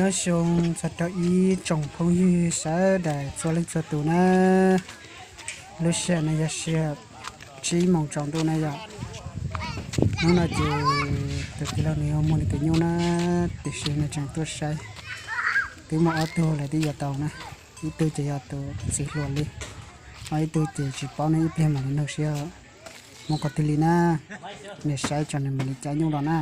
Nyob zoo txog rau ib tsoom phooj ywg sawv daws txhua leej txhua tus na. Lub sij hawm no yog sij hawm tsib moos tsaus ntuj na yom. Hnub no ces tus tij laug nws yuav muag nws tus nyuj na, tiam sis nws tseem tuaj saib. Twb muaj ob tug lawv twb yuav tau na, ib tug ces yog tus txiv hluas li, ho ib tug ces tsis paub ne, ib pliag mam li nug seb muaj qhov twg li na. Nws saib tso nws mam li caij nyuj los na.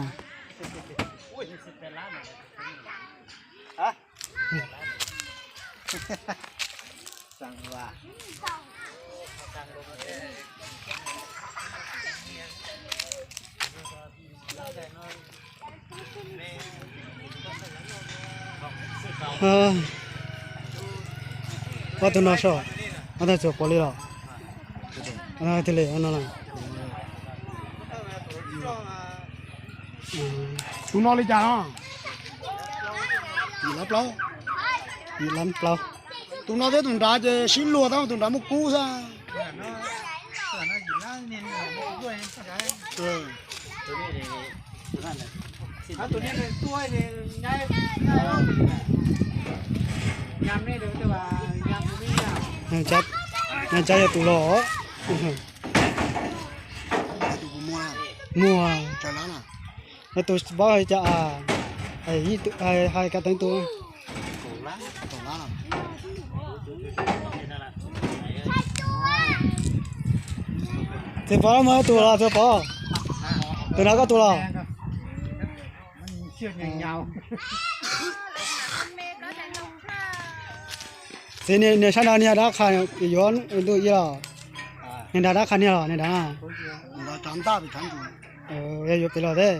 Ob tug no so, ob tug txawm puav li los. Tus no li cas no? Yim lab plaub. Tus no thiab tus nrad ces sib luag tab tus nrad muaj kub xwb. Nyob tsab yog tus los. Muag. Tus paub hais cas, hais kav teev tus. Txiv Pov muag tus los, Txiv Pov? Tus nrad koj tus los? Txiv, niag sab nrad niag dab qha yuav ntuj ib los? Niag nrad dab qha niag los niag nrad? Yog yuav pem los thiab.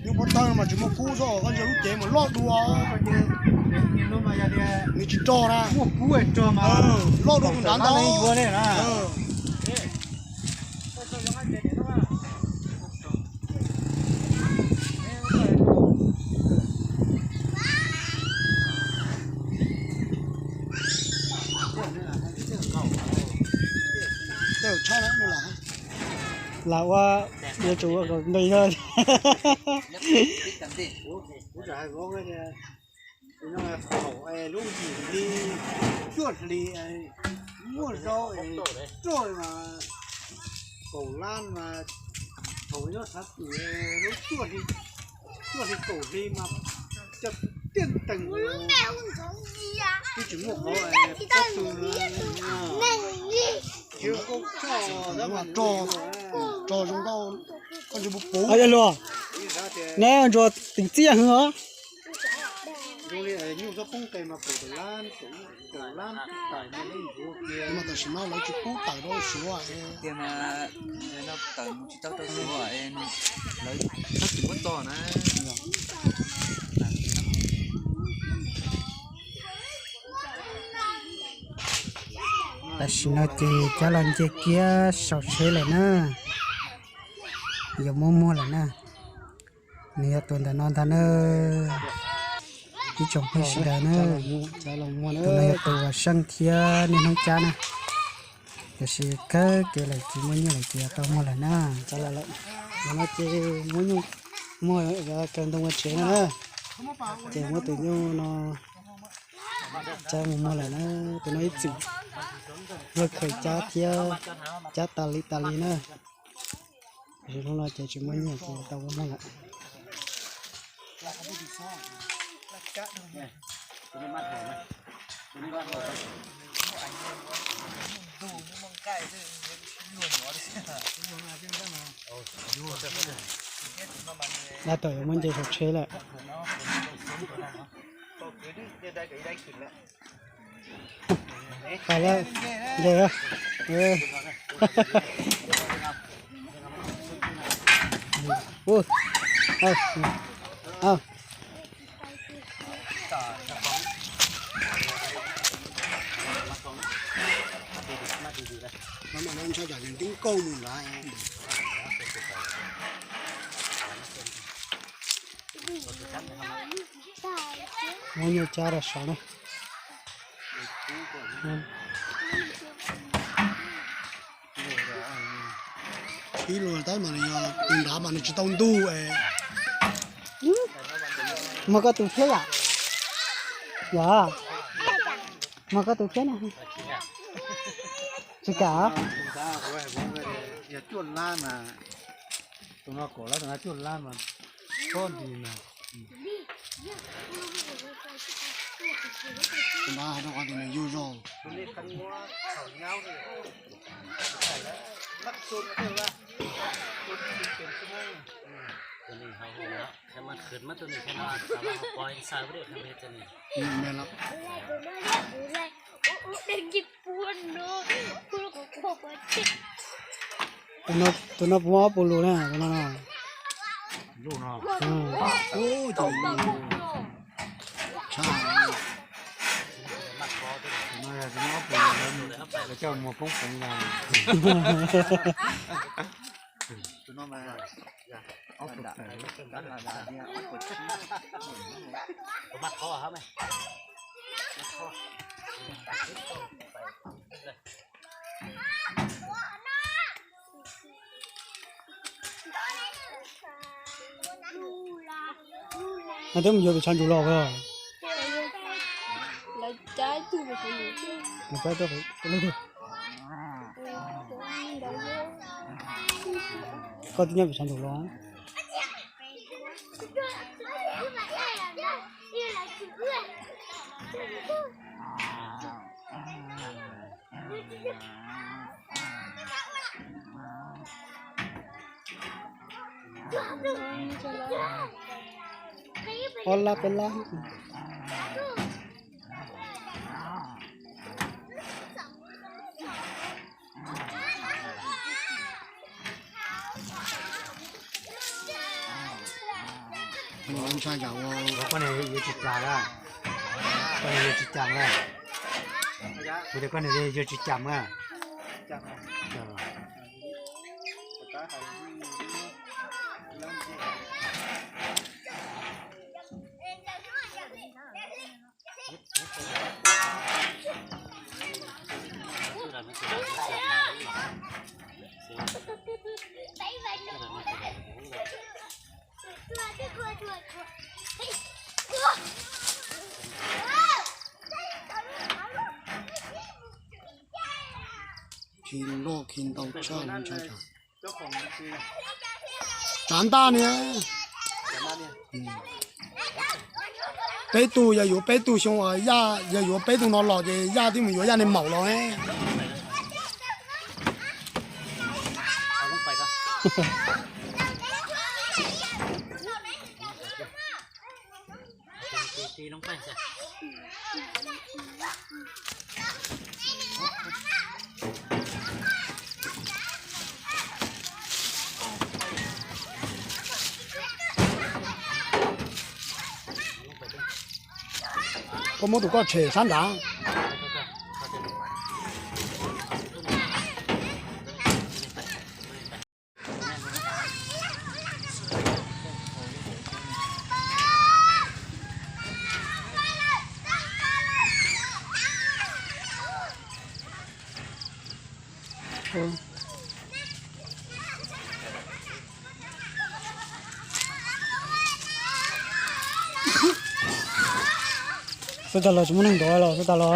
Nyuj pob tawg mas tsis muaj kub xwb, koj ntsia lub cev mas loj dua. Nws tsis rog na. Loj dua tus nrad ntau. Lam ua yuav tsum ua kom nqis. Thaum lub yim hli cuaj hli muaj zaub roj mas kaum lab mas, thaum nyob Xav Pwm lub cuaj hli kaum hli mas cov tiaj teem twb tsis muaj qhov pob tw. Rog zoo nkauj, koj ntsia puv puv. Luag, neb ntsuas teem txiaj hwv os. Mas tam sim no lawv tsis pub tawm rau Suav. Tam sim no ces cab los nce kiab saum tsheb lawm na, yuav muab muag lawm na. Nws yog tus ntawm no ntag na, ib tsoom phooj ywg sawv daws na. Tus no yog tus uas Seej thiab niaj hnub cab na. Tiam sis kawg kev lawm tsis muaj nyiaj lawm ces yuav tau muag lawm na. Cab los lawm, no ces muab nyuj muag kaw ntoo ua tsev no na. Ces muab tus nyuj no cab mus muag lawm na. Tus no ib txwm luag khaws cab thiab, cab tas li tas li na. Tiam sis hnub no ces tsis muaj nyiaj ces tau muag lawm. Dab tom yuav muab nce saum tsheb lawm. Hais lawm, nce. Muab nyuj cab rau saud na. Pib lug tau mas nws yog tus nrad mas nws tsis tau ntuj es. Muag koj tus thiab yom? Yog, muag koj tus thiab na. Tsis kam. Yog cuaj lab mas, tus no kaum lab, tus no cuaj lab mas, pob nti mas. Tus no rau qhov tias nws yuj zog. Tus no puv ob puv lus na, tus no no. Coj muag poob peev lawm. Nws twb mus yuav pes tshav ntsum los. Koj twb nyob pes tshav ntsum los. Ob lab peb lab. Ntshai tsam ua koj niag yuav tsis cas lawm, koj niag yuav tsis cas lawm, kuv tias koj niag yuav tsis cas lawm. Khi loj khi ntau tshaj no ntshai tsam. Tsav ntaj niag. Peb tug yog yuav peb tug xyoo, yaj yog yuav peb tug no los ces yaj twb mus yuav yaj niag maum los. Koj muab tus koj tshem sab nrad. Xub tas los tsis muaj neeg ntov los xub tas los.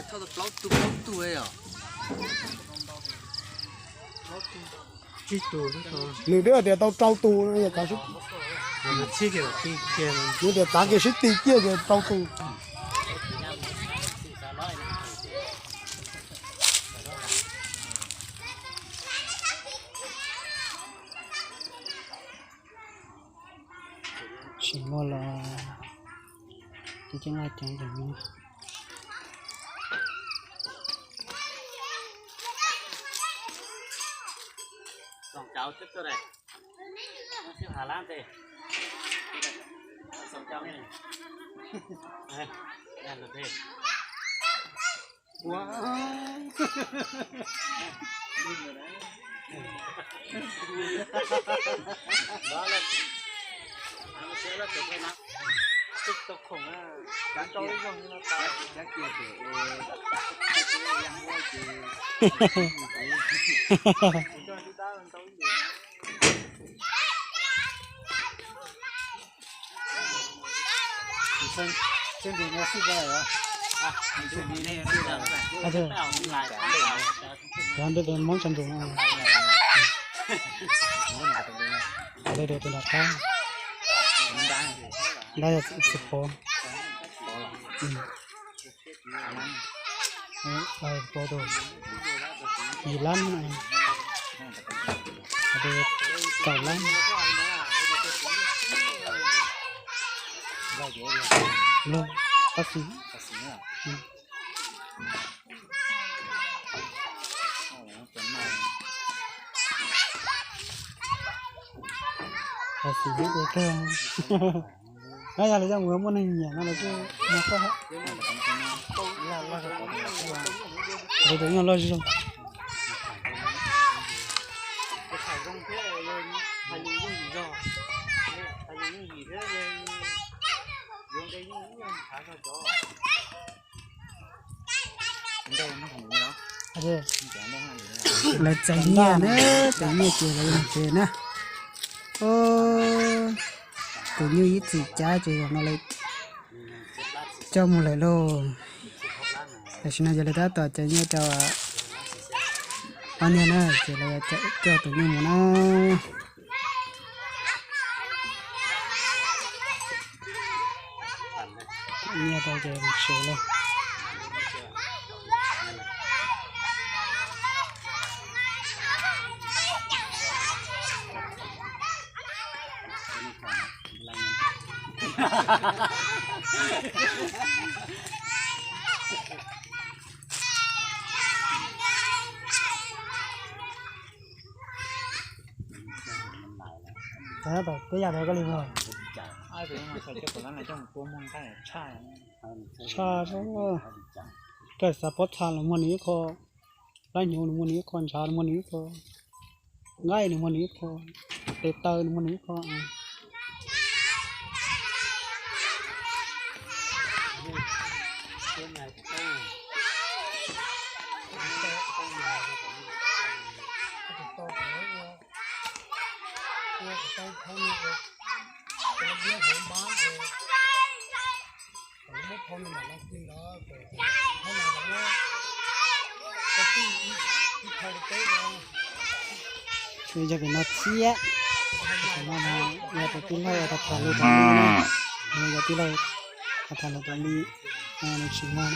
Thauj tau plaub tug, plaub tug os. Nws twb hais tias tau rau tus, nws tias txav kiag sib ti ciaj ces rau tus. Tsis muaj los ces ceeb laj ceeb ces muaj. Cov ntawd mov tsa ntsum no. Cov ntawd tus nram qab. Ntab yog txiv pov. Pov tus yim lab, tus kaum lab. Lub qab xis. Qab xis ua kawg. Nyob yog li yog mus muaj neeg nyiam no los kuj muag koj. Tus nyuj loj zog. Lawv txais nyiaj na, txais nyiaj ces lawv mus tsev na. Tus nyuj ib txwm cav ces zaum no lawv coj mus lawm lauj. Tam sim no ces lawv tab tom txais nyiaj rau ob niag na, ces lawv coj tus nyuj mus na. Nyiaj tau ces mus tsev lawm. Peb yam li koj li mus. Tshaj, kawg xav pob txha los muag nws ib qho, lab hnyuv nws muag nws ib qho, ntshav nws muag nws ib qho, nqaij nws muag nws ib qho, tes taw nws muag nws ib qho. Yog pem no thiab, yog tus tij laug tham lus tas li na, yog tij laug tham lus tas li, nws tsis muag.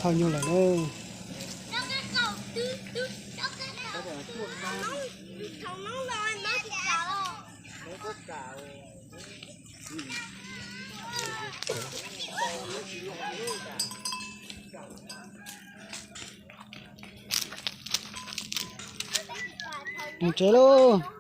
Thauj nyuj lawm na. Mus tsev lauj.